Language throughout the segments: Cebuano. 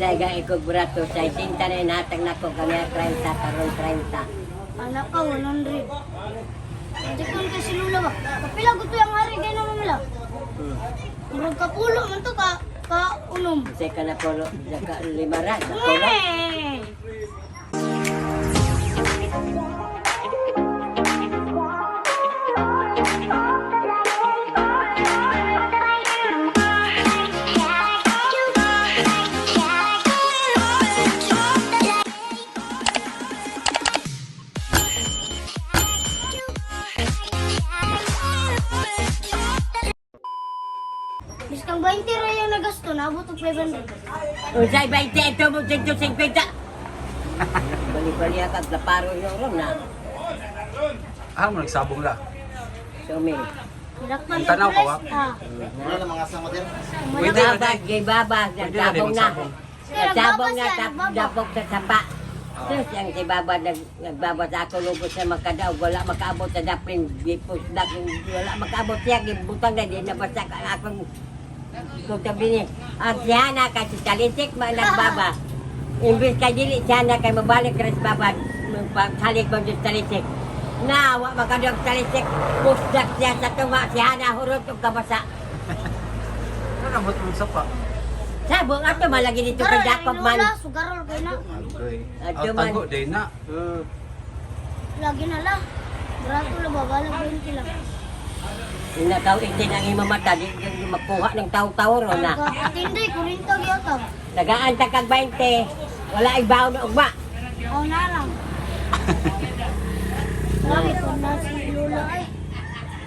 Inday ga ikog brato sa sinta na inatag nako kami 30 karon 30. Anak ka, 100. Hindi ko kasi lula ba? Kapila gusto yung hari gay naman nila. Murag kapulo man to ka ka unom. Unsay ka na pulo ka lima ra sa pulo. Eh! Biskang 20 ra yung nagasto, naabot og 500. Unsay 20 ito mo 150. Bali-bali ka laparo yung ron na. Ah, mo nagsabong la. Sumil. Nilakpan Ang tanaw ka, wa? Ah. Wala na mga sama din. Pwede na Babag, di. gay babag, Pwede na di nagsabong na. magsabong. Nagsabong na, Nagbabas siya, tap, nagbabas. dapok sa sapa. Sus, ang si Baba nagbabas ako lubos na makadaog, wala makaabot sa daplin, gipos daplin, wala makaabot siya, gibutang na, di nabasa ka ang akong kutabi ni. Ang siya na, kasi talisik man nagbaba. Imbis kay dili siya na, kay mabalik rin sa baba, pagkalik mo dyan talisik. Na, wa makadaog talisik, pusdak siya sa tunga, siya na hurot og kabasa. Ano mo mo sapa? Sabong ato malagi dito kay Karon, Jacob ang man. Lola, sugarol kay na. Okay. Adyo Ang man. tago day na. Lagi na lang. Barato lang ba? Balag 20 lang. Inakaw itin ang imong mata, di di makuha ng taw-taw ro na. Katindi, 40 gyud. Nagaan ta kag 20, wala ibaw na ugma. Oh, na lang. Grabe ko na si Lola ay.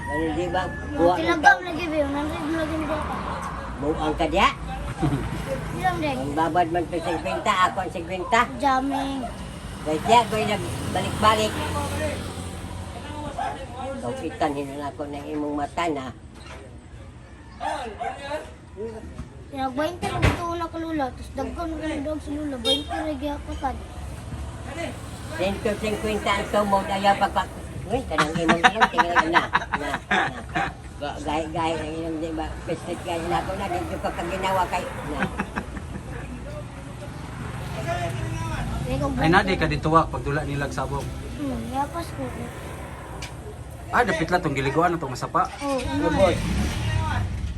Ganun di ba? Kuha ng Tilagam taw. lagi ba yun? 100 lagi mo ka. Buang ka diya. Ilang dek? Ang babad man to 50, ako ang 50. Jamming. Kay siya ko'y nagbalik-balik. Kaupitan hinan ako ng imong mata na. Tinag 20 lang ito una ka Lola. Tapos dagkan ka ng dog si Lola. 20 lagi ako tad. 150 ang tumod ayaw pagpak. Uy, kanang imong ilong tingnan na. Na, na. Gay-gay ang ilong di ba? Pislit gay na ako na dito ka kaginawa kay na. Ay na di ka dito wa pagdula nilag sabong. Yapas ko. Ah, dapit la tong giliguan na tong masapa. Oh, una. Ubos.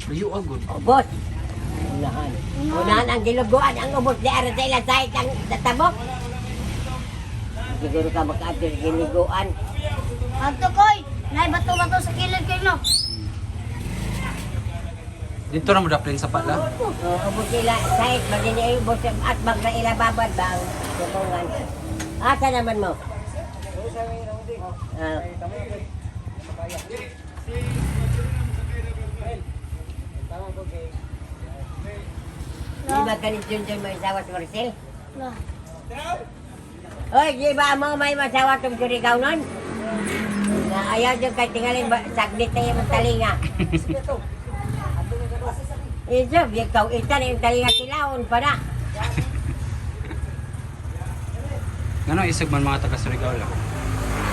Luyo agud. Ubos. Unahan. Unahan ang giluguan ang ubos di ara sa ilang sahit ang tatabok. Siguro ka makaadto sa giliguan. Adto koy. Nay bato-bato sa kilid kayo no. Dito na mo daplin sapa la. Oh, ubos ila sahit magini ubos at magra ila babad ba ang tutungan. Asa naman mo? Ah. Di ba ganit yun dyan may asawa si Marcel? La. Oy, di ba mo may masawa tong Surigao nun? Na ayaw dyan kay tingalin, saglit na yung talinga. Iso, ikaw ita na yung talinga silaon pa na. Ngano isog man mga taga Surigao la.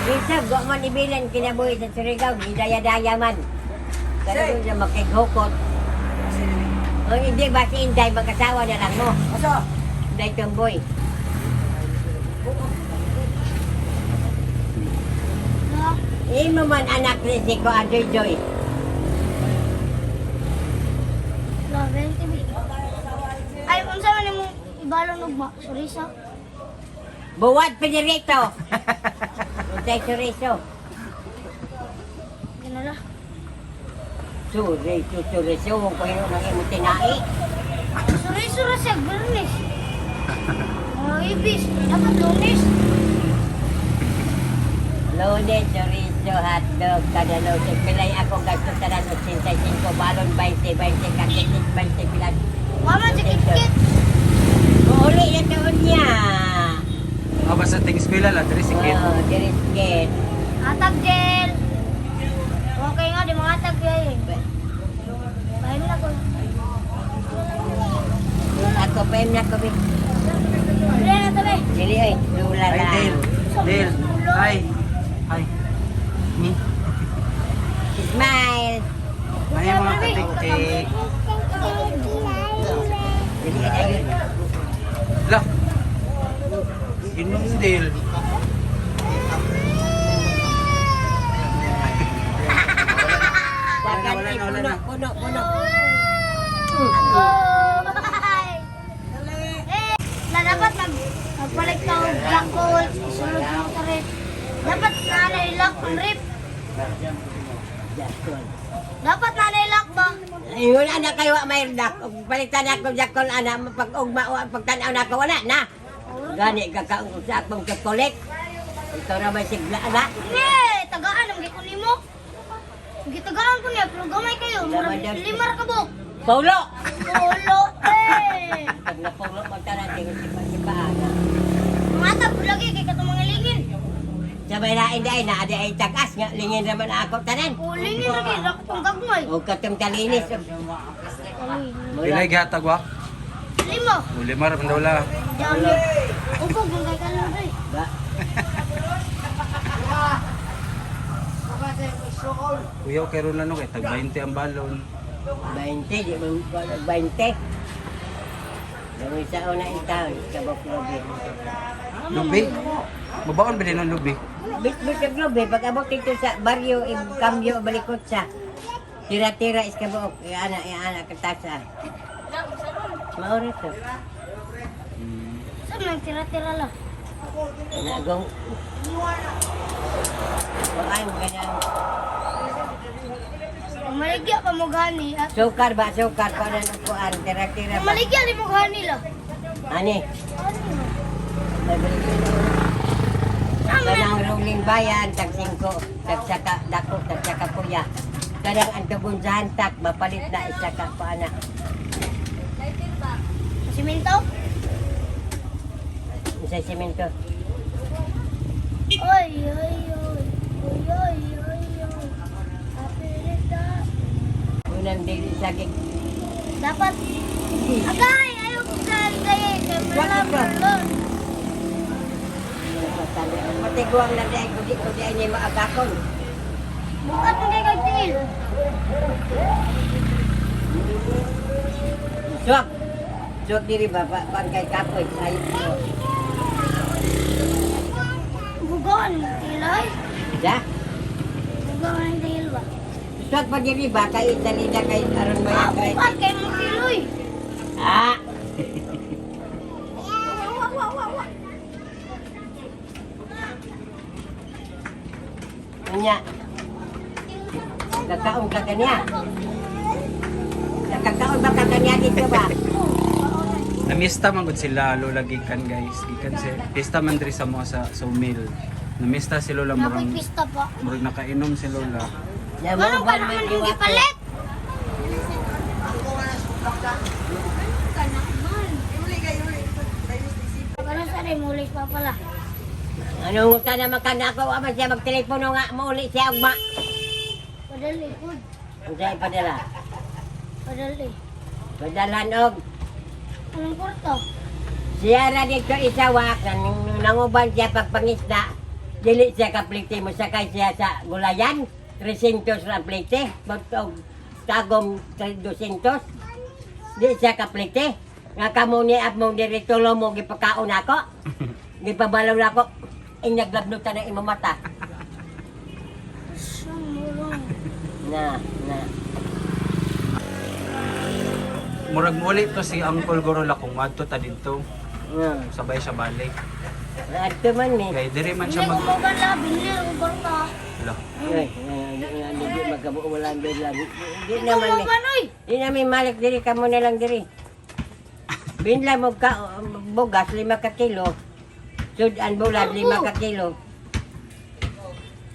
Iso, go man ibilan kinabuhi sa Surigao, gidaya-daya man. Pero kung siya makighukot. O hindi ba si Inday, mag-asawa na lang mo? Inday Tumboy. La. Imo man anak ni si ko Ajoy Joy. La 20 bi. Ay unsa man imong ibalon ugma? Surisa. Buwad pinirito. Untay suriso. Ganala. Suriso, suriso. Huwag ko yun ang imong tinai. Suriso ra siya bernis. Mga ibis, dapat lunes. Lunes, chorizo, hotdog, kada lunes. Pilay ako gasto sa 85, balon 20, 20, kakitit 20, pilan. Wala si Kit. Uli na taon niya. Ah, basta ting eskwela la diri sikit. Oh, diriskit. Atag gel. Okay nga, di mga atag gel. Bahin na ko. Ako pa na ko. Wala na tabi. Dili oy, lula Ay lang. Dale. Dale. Ay. Ay. Ni. Smile. Ay mga katik-tik. Dili ayun. La. Inundil. Wala na, wala na, wala na. Puno, puno, puno. Ako! Eh, na dapat magpalit ka og black hole, isulod mo sa rip. Dapat na lock ang rip. Jakol. Dapat na lock ba? Ingon ana kayo wa may dak. Palitan ako jakol ana pag ugma wa pagtan-aw nako wala na. Gani ka kaon sa akong chocolate. Ikaw ra may sigla ana. Hindi, tagaan ang gikon nimo. Gitagaan ko niya, pero gamay kayo. Murag lima ra ka buok. Paulo. Pulo, eh. Pag napaulo magtanan tingon si paana. Mga tag lagi kay katong mga lingin. Sa may lain dai na adi ay tagas nga lingin raman ako tanan. O lingin ra kay rakong gagmay. O katong kalinis. Pilay gihatag wa? Lima. O lima ra man daw la. Dami. Ugog man kay kalong eh. Ba. Kuyaw kay ron ano kay tag 20 ang balon. 20, di man 20. Dami sa una in town, kabok lobe. Lubi. Mabaon ba din ang lubi? Bit-bit ang lobe, pag abot dito sa baryo, i-cambio, balikot sa. Tira-tira is kabuok, iana, iana, katasa. Maura to. Saan nang tira-tira lang? Nagong. Kuan, ganang. Kung maligya pa mo gani at Sukar ba, sukar, kuan ang kuan, tira-tira kung ba. maligya ni mo gani la. Ani, may balik. Tama na. Kanang ruling bayan, tag 5, tag saka, dako, tag saka kuya. Kanang ang tugon sa hantak, mapalit na isa ka pa na. Simento? Sa simento. Oy, oy, oy. Oy, oy, oy, oy. Apirita. Unang dili sa gig. Dapat. Agay! Ayaw ko sa kay kay malapit. Matiguang lang dahil kudi kudi ay niya maagakon. Bukat mo kay kag tiil. Suwag! Suwag diri ba, paan kay kapoy, sayop mo. Bugaan mo tiil ay. Ja? Bugaan ang tiil ba? Suwag pa diri ba, kay salida kay aron may Ah, arthritis. bukat kay mo tiil oy. Ah! Unya. Kakaon ka kanya. Nakakaon ba ka kanya dito ba? Namista man gud sila Lola gikan guys. Gikan si pista man diri sa mo sa Sawmill. Namista si Lola Nakoy murang pista pa. murag nakainom si Lola. Manong pa naman yung gipalit? Ano sa rin, mulis pa pala. Ano ka naman ka na ako, ama siya magtelepono nga, mauli siya ugma. Padali, good. Ang siya ipadala. Padali. Padalan og Anong kurto? siya ra dito isawak, nanguban siya pagpangisda. Dili siya kaplite mo sakay siya sa gulayan. 300 ra plite, og tagom 200. Di siya kaplite. Nga kamo ni at mong diritulo mo gipakaon ako. Gipabalaw na ako. Inaglabnutan na imong mata. Siyang Na, na. Murag muli to si Uncle Gorola kung madto ta didto. Hmm. Sabay siya balik. Adto man ni. Kay diri man Hindi siya ko mag mo la, binili ko barta. Ala. Ay, ay, hindi magkabuo wala ang lang. Di Hindi ko naman mo ni. oy. Di namin malik diri kamo na lang diri. Binla mo ka bugas 5 ka kilo. Sudan bulad 5 ka kilo.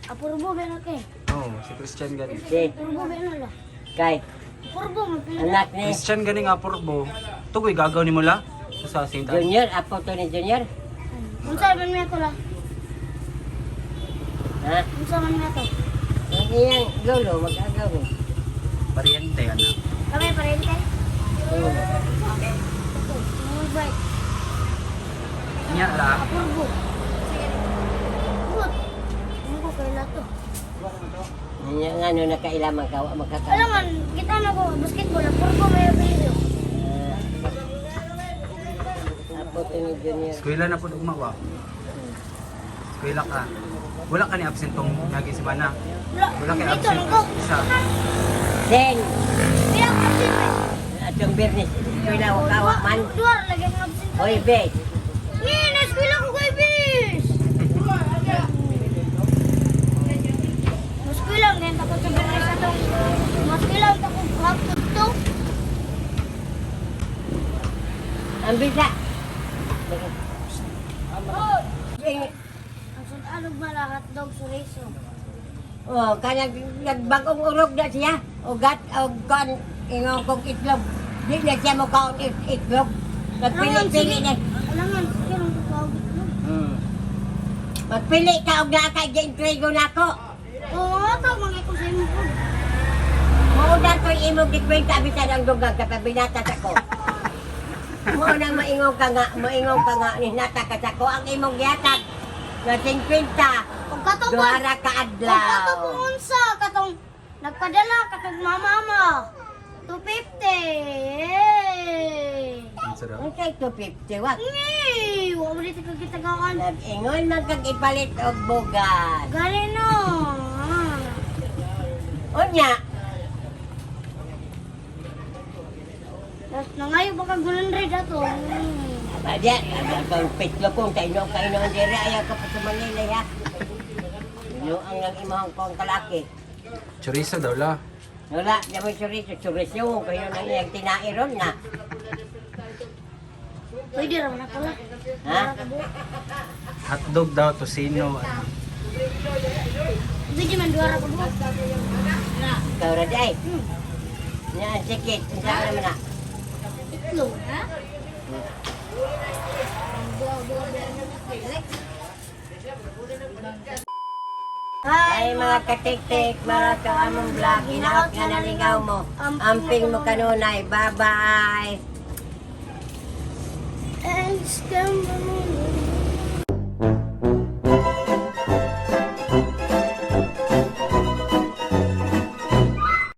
Apurbo ba na kay? Oh, si Christian gani. Si Apurbo ba na la? kay Apurbo mo pila. anak ni Christian gani nga purbo. Tugoy gagaw ni mo la sa St. Anne. Junior, apo to ni Junior. Unsa man mi to la? Ha? Unsa man mi to? Ang iyang lolo mag-agaw. Ni. Pariente ana. Kami parente. Hmm. Ito, mga bike. Nya la. Apurbo. Good. Ano ko kay la to? Nya nga no nakailaman ka wa makaka. Alam man, kita na ko basketball, apurbo may apelyido. Ah. Apo Abot ni Junior. Eskwela na po ugma ba? Eskwela ka. Wala ka ni absent tong lagi si Bana. Wala. Wala kay Dito absent lang ko. isa. Sen, Pila ko absent eh. atong Biyernes, eskwela wa kawa man. Duar lagi ang absent. Oy, be. Ni, na-eskwela ko kay bis. Mas kulang ganyan takot sa Biyernes atong. Mas kulang takot hapon to. Ang bisa. Ang sud-alog mala hotdog chorizo. Oh, kanang nagbagong urog na siya. Ugat og kon ingon kong itlog. Di na siya mo kaon itlog. Nagpili-pili na. Alangan, sige lang ko kaog itlog. Magpili ka og naa kay giintrigo nako. Oo nga to, mga ko sa imo po. Mao na ko'y imong gikwenta bisan ang dugang kapag binata sa ko. Mao nang maingon ka nga ni nata ka sa ko ang imong gihatag na 50 Og katong duhara ka Og adlaw. katong kung unsa, katong nagpadala, katong mamama. 250. Hey! Ang sarap. Ang kay 250 wa. Ni, wa mo dito kagitagaan. Nag-ingon man kag ipalit og bugas. Gani no. Ah. Unya, Tapos nangayo ba kag 100 ato? Abadya, kang petlo kong tayo kayo noon diri ayaw ka pa sa Manila ya. Ino ang ang imong kong kalaki. Chorizo daw la. Wala, di mo chorizo, chorizo kayo nang iyang tinairon na. Pwede ra man ako la. Ha? Hotdog daw, tocino. Ano. Pwede man duha ra ka buok. Ikaw ra di ay. Nya ang sikit, unsa ka naman na. Itlog, ha? Ay mga katiktik, mga kaamong vlog, hinaot nga nalingaw mo. Amping mo kanunay. Bye-bye. And scam.